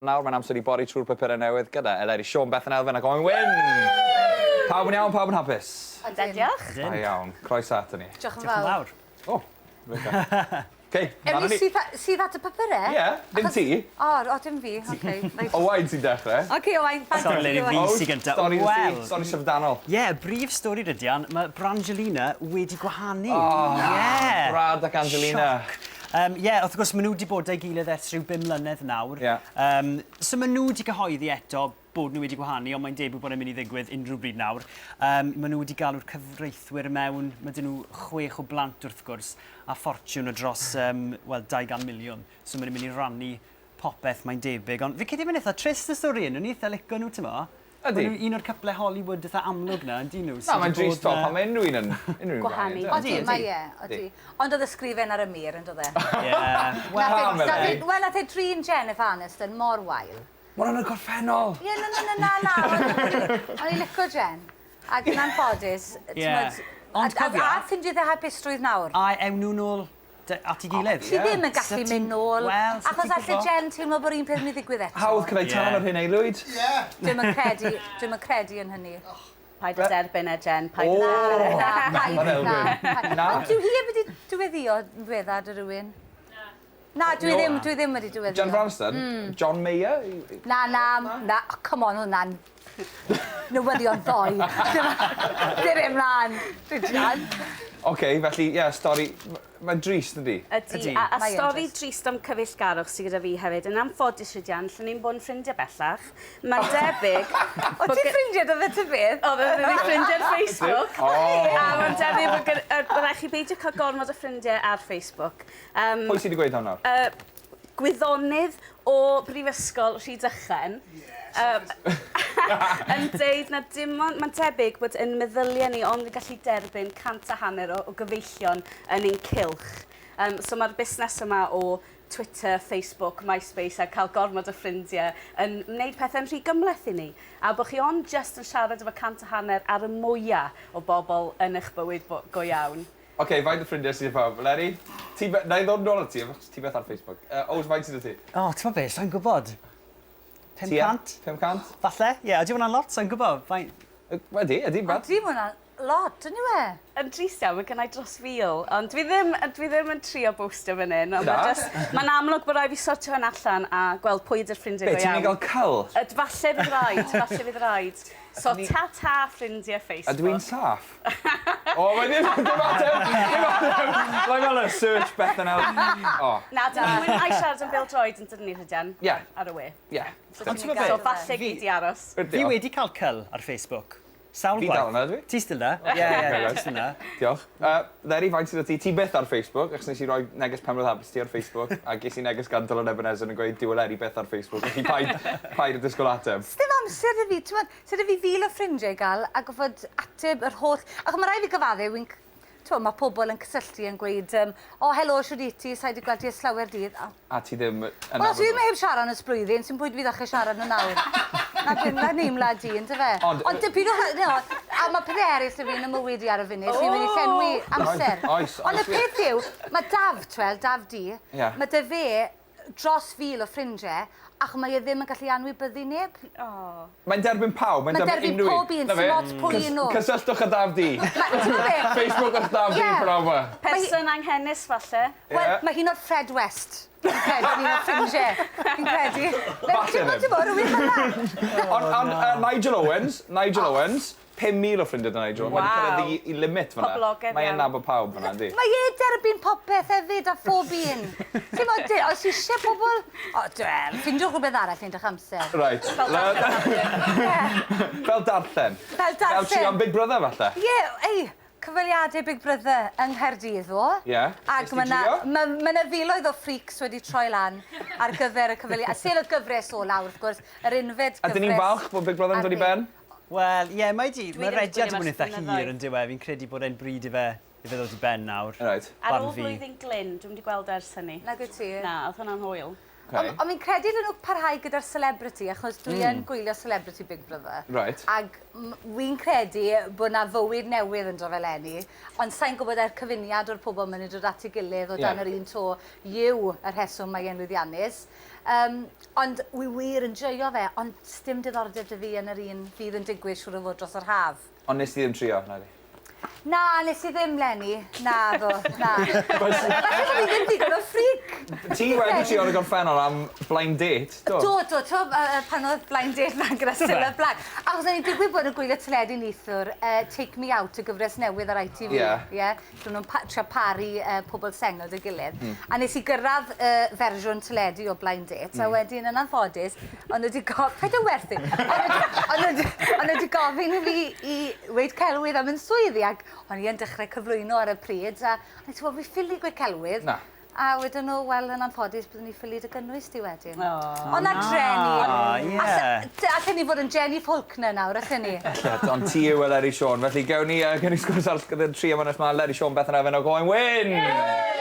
Nawr mae'n amser i bori trwy'r papurau newydd gyda Eleri Siôn, Bethan Elfyn ac Owen Wyn! Pawb yn iawn, pawb yn hapus? Ydyn. Diolch. Da iawn. Croeso ato ni. Diolch yn fawr. O, reit. Oce, Ewn ni syth, syth at y papurau? Ie, ddim ti. O, o, dim fi, oce. Owain sy'n dechrau. Oce, Owain, fancy Sorry, Lady, fi sy'n gyntaf. Stori Wel, stori syfrdanol. Ie, brif stori Rhydian, mae Brangelina wedi gwahanu. O, ie. Brad ac Angelina. Sioc. Yym ie, wrth gwrs, maen nhw 'di bod 'da'i gilydd ers rhyw bum mlynedd nawr. Ie. Yym so maen nhw 'di cyhoeddi eto bod nhw wedi gwahanu, ond mae'n debyg bod e'n mynd i ddigwydd unrhyw bryd nawr. Yym maen nhw wedi galw'r cyfreithwyr mewn, mae 'dyn nhw chwech o blant wrth gwrs, a ffortiwn o dros yym wel 200 miliwn. So maen nhw'n mynd i rannu popeth mae'n debyg. Ond fi'n credu mae'n eitha trist y stori hyn, o'n i eitha lico nhw, t'mo'? Ydi. Ma' nhw un o'r cyple Hollywood itha amlwg 'na on'd 'yn nhw? Na mae'n drist t'o' pan mae unrhyw un yn unrhyw un yn Gwahanu. gwahanu Odi mae e odi. Ond o'dd y sgrifen ar y mur on'd o'dd e? Ie. Wel Pam Eleri? Wel nath e drin Jennifer Aniston mor wael. Ma' wnna'n y gorffennol! Ie na na na na na ond o'n i'n lico Jen. Ac yn anffodus t'mod... Ie. Ond cofia... A a ffindiodd e hapusrwydd nawr. A ewn nhw nôl at ei gilydd. Ti ddim yn gallu mynd nôl. Wel, Achos alle Jen teimlo bod un peth yn mynd i ddigwydd eto. Hawdd cynnau tân ar hyn aelwyd. Ie. Dwi'm yn credu, dwi'm yn credu yn hynny. Paid â derbyn e, Jen, paid â derbyn e. Na, paid, na. Na. Ond dyw hi heb wedi dyweddïo yn ddiweddar 'da rywun? Na. Na, dwi ddim, dwi ddim wedi dyweddïo. Jennifer Aniston? John Mayer? Na, na, na, oh, come on, hwnna'n newyddion ddoe. Dyr e mlaen, Rhydian. Oce, felly, ie, stori... Mae'n drist, yndi? Ydy, a, a stori drist am cyfeillgarwch sydd gyda fi hefyd. Yn anffodus, Rhydian, lle ni'n bod yn ffrindiau bellach. Mae'n debyg... O ti ffrindiau 'da fe ta beth? Oedd e ddim ffrindiau ar Facebook. O! A mae'n debyg bod bod rhaid chi beidio cael gormod o ffrindiau ar Facebook. Um, Pwy sydd wedi gweud hwn nawr? Gwyddonydd o Brifysgol Rhydychen. Yes. Yn deud na dim ond, mae'n tebyg bod yn meddyliau ni ond yn gallu derbyn 150 o, o gyfeillion yn ein cylch. So mae'r busnes yma o Twitter, Facebook, MySpace a cael gormod o ffrindiau yn wneud pethau'n rhy gymhleth i ni. A bod chi ond jyst yn siarad efo 150 ar y mwya o bobl yn eich bywyd go iawn. Ok, faint o ffrindiau sydd 'da pawb? Leri, ti be-... Na i ddod nôl at ti, achos ti byth ar Facebook. Yy, Ows, faint sydd 'da ti? O, t'mod be', sai'n gwbod. 500? 500? Falle, ie. Ydy hwnna'n lot? Sai'n gwbod. Faint? Ydy, ydy, but... Ydy, ma' hwnna'n lot, yn dyw e? Yn drist iawn, mae gynna i dros 1,000, ond dwi ddim, dwi ddim yn trio bowstio fan hyn, ond Na. ma' jyst, mae'n amlwg bod rhaid fi sortio hwn allan a gweld pwy ydy'r ffrindiau Be, go ti'n mynd i iawn. gael cyl? Yd- falle fydd raid, falle fydd raid. So ta-ta ffrindiau Facebook. Ydw i'n saff? O, mae ddim, dim ateb, dim ateb. Mae fel y search Bethan El. O. Na, dyn ni'n mwynhau siarad am bêl-droed yn dydyn ni, Rhydian? Ie. Ar y we. Ie. Ond ti'n gwbod be? So falle gei di aros. Fi wedi cael cyl ar Facebook. Sawl Fi gwaith. dal yna, ydw i? Ti still 'na? Ie, ie, ti still 'na. Diolch. Uh, Leri, faint sydd 'da ti? Ti byth ar Facebook, achos nes i roi neges penblwydd hapus ti ar Facebook, a ges i neges gan Dylan Ebenezer yn gweud, dyw Eleri byth ar Facebook, felly paid, paid â disgwyl ateb. Sdim amser 'da fi, t'mod, So 'da fi fil o ffrindiau i gael a gorfod ateb yr holl... Ac mae rhaid fi gyfadde, wi'n... T'mo, mae pobl yn cysylltu yn gweud, um, o, helo, shwd i ti, sa'i 'di gweld ti ers llawer dydd. A... A ti ddim yn Wel, os fi ddim heb siarad yn ers blwyddyn, sy'n pwynt fi ddechrau siarad nhw nawr. Na beth na neimlad i, yndyfe? Ond... Ond dipyn o... No, a mae pethau eraill 'da fi yn 'y mywyd i ar y funud sy'n mynd i llenwi amser. Oes, oes. Ond y peth yw, mae Daf, t'wel, Daf D, Ie. mae 'da fe dros fil o ffrindie, ac mae e ddim yn gallu anwybyddu neb. O. Mae'n derbyn pawb, mae'n Mae'n derbyn derbyn unrhyw un. pob un, Na fe. sim ots pwy 'yn nhw. Cysylltwch â Daf D. Ma- t'mo' be'? Facebook o'ch Daf D Ie. pnawn 'ma. Person anghenus falle. Wel, Ie. mae hi'n o'r Fred West. Fi'n credu yn un o'r ffrindie. Fi'n credu. Falle Ti'n ddim. gwbod, rhywun fel 'na. Ond ond yy Nigel Owens, Nigel Owens, 5,000 o ffrindiau 'da Nigel. Mae 'di cyrraedd Waw. i i limit fan'na. Poblogaidd Mae e'n iawn. nabod pawb fan'na yndi? Mae e derbyn popeth hefyd a phob un. Ti'n mo, os eisiau pobl... O, wel, ffindiwch rhywbeth arall i neud â'ch amser. Reit. Fel darllen. Fel darllen. Fel darllen. Fel trio am Big Brother falle. Ie, ei, cyfweliadau Big Brother yng Nghaerdydd ddo. Ie. Ac mae 'na ma' ma' 'na filoedd o freaks wedi troi lan ar gyfer y cyfweliad. Sef y gyfres ola wrth gwrs, yr unfed gyfres. A 'dyn ni'n falch bod Big Brother yn dod i ben? Wel, ie, mae 'di... Dwi Mae ddim 'di rediad gwylio 'di bod yn ers eitha hir blynyddoedd. yn dyw e? Fi'n credu bod e'n bryd i fe i fe ddod i ben nawr. Reit. Ar Barn ôl fi. blwyddyn Glyn, dwi'm 'di gweld o ers hynny. Nag wyt ti? Na, o'dd hwnna'n hwyl. Ok. Ond ond fi'n credu iddyn nhw parhau gyda'r celebrity achos dwi yn gwylio Celebrity Big Brother. Reit. Ag m- wi'n credu bod 'na fywyd newydd yn dod fel 'eni, ond sai'n gwbod er cyfuniad o'r pobol ma' nhw'n dod at ei gilydd o dan Ie. yr un to yw y rheswm mae e'n lwyddiannus. Um, ond wi wir yn joio fe, ond sdim diddordeb 'da fi yn yr un fydd yn digwydd siŵr o fod dros yr haf. Ond nes ti ddim trio, nadi? Na, nes i ddim, Lenny. Na, ddo, na. Falle bod fi ddim digon o freak. Ti wedi trio yn y gorffennol am blind date, do? Do, do, t'mo' yy pan oedd blind date 'na gyda Cilla Black. Achos o'n i'n digwydd bod yn gwylio teledu neithiwr, uh, Take Me Out, y gyfres newydd ar ITV. Ie. Ie. Lle nhw'n pa trio paru uh, pobl sengl 'da'i gilydd. Mm. A nes i gyrraedd y uh, fersiwn teledu o Blind Date, mm. a wedyn yn anffodus, o'n nhw wedi go... Paid â werthu! O'n nhw wedi gofyn i fi i weud celwydd am yn swydd i, ac o'n i yn dechrau cyflwyno ar y pryd, a o'n i'n teimlo, fi ffili gweud celwydd. Na. A wedyn nhw, wel, yn anffodus, byddwn ni ffili dy gynnwys di wedyn. Oh. Ond na dreni. O, ie. Allen ni fod yn Jenny Faulkner nawr, allen ni? Ella, ond ti yw Eleri Siôn, felly gewn ni, uh, gewn ni sgwrs arall gyda'r tri am hanes 'ma, Eleri Siôn, Bethan Evan ac Owen Wyn!